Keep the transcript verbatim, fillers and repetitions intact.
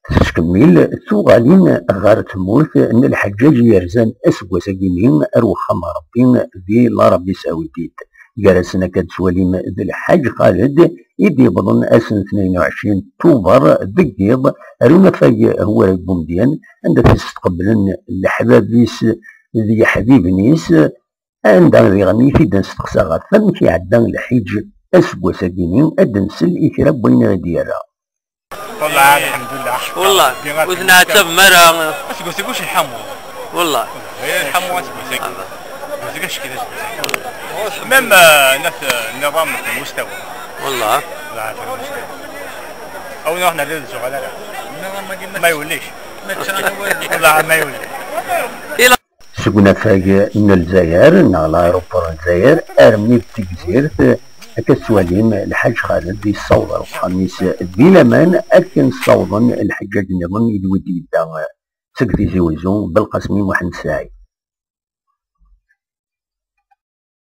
Tettkemmil tuɣalin ɣer tmurt n lḥeǧǧaǧ yerzan aseggas-agi-nni ar wexxam n Ṛebbi di Laṛabi Sawdit. Gar-asen akka d-ttwalim d Lḥaǧ Xaled i d-yewwḍen ass n tnayen u ɛecrin Tubeṛ deg yiḍ ar unafag Hwara n Umedyan, anda t-id-sqeblen leḥbab-is d yeḥbiben-is, anda diɣen i t-id-nesteqsa ɣef wamek iɛedda lḥiǧ aseggas-agi-nni, ad d-nsel i kra n wayen i ɣ-d-yerra. Wellah, alḥemdulillah. Wellah, ur tenɛettabem ara. Aseggas-agi ur nḥamu. Wellah. Ur nḥamu aseggas-agi. Aseggas-agi acki d aseggas. Même, euh, nat, euh, nniḍam n mustawa. Wellah. Aw nruḥ nerra d zuɣal ara. Ma yewlic. Wellah, ma yewlic. Seg unafag n Lezzayer neɣ l'aéroport n Lezzayer armi d Tegzirt, akka tettwalim Lḥaǧ Xaled yessaweḍ ar uxxam-is di laman akken ssawḍen lḥeǧǧaǧ nniḍen i d wid yedda seg Tizi Wezzu, Belqasem Muḥend Saɛid.